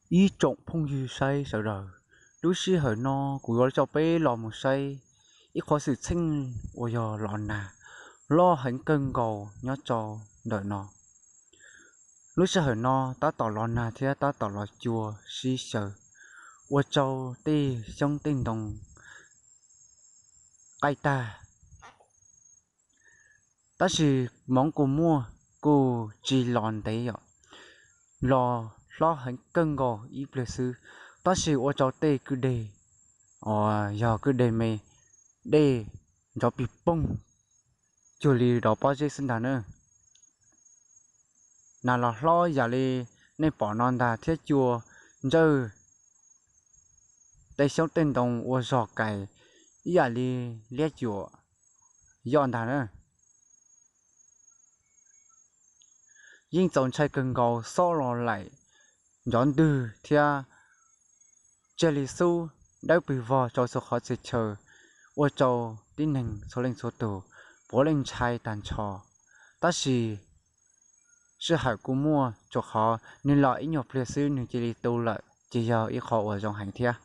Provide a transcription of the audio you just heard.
Ib tsoom phooj ywg saib sawv daws, lub sij hawm no kuv yuav coj peb los mus saib ib qhov xwm txheej uas yog los nag loj heev kawg nkaus nyob rau ntawm no. Lub sij hawm no tab tom los nag thiab tab tom los cua sib xyaw, ua rau tej xyoob tej ntoo qaij tag. Tab sis hmoov kuj muaj, kuj tsis los ntev yom, los hlob heev kawg nkaus ib pliag xwb, tab sis ua rau tej kwj deg, yog kwj deg me, dej nrov pig poog cuag li rov pob zeb xwb ntag na. Nag los hlob yam li nej pom no ntag thiab cua ntsawj tej xyoob tej ntoo ua zog kais ib yam li liab cuam yoj ntag na. Yeej txaus ntshai kawg nkaus, xob los laim nrov ntwg thiab tsiaj li xub dawb pwg vog rau txhua qhov txhia chaw, ua rau tib neeg txhua leej txhua tus puav leej ntshai tag nrho. Tab sis sij hawm kuj muaj, rau qhov nws los ib nyuag pliag xwb nws cia li tu lawm, ces yog ib qho uas zoo heev thiab.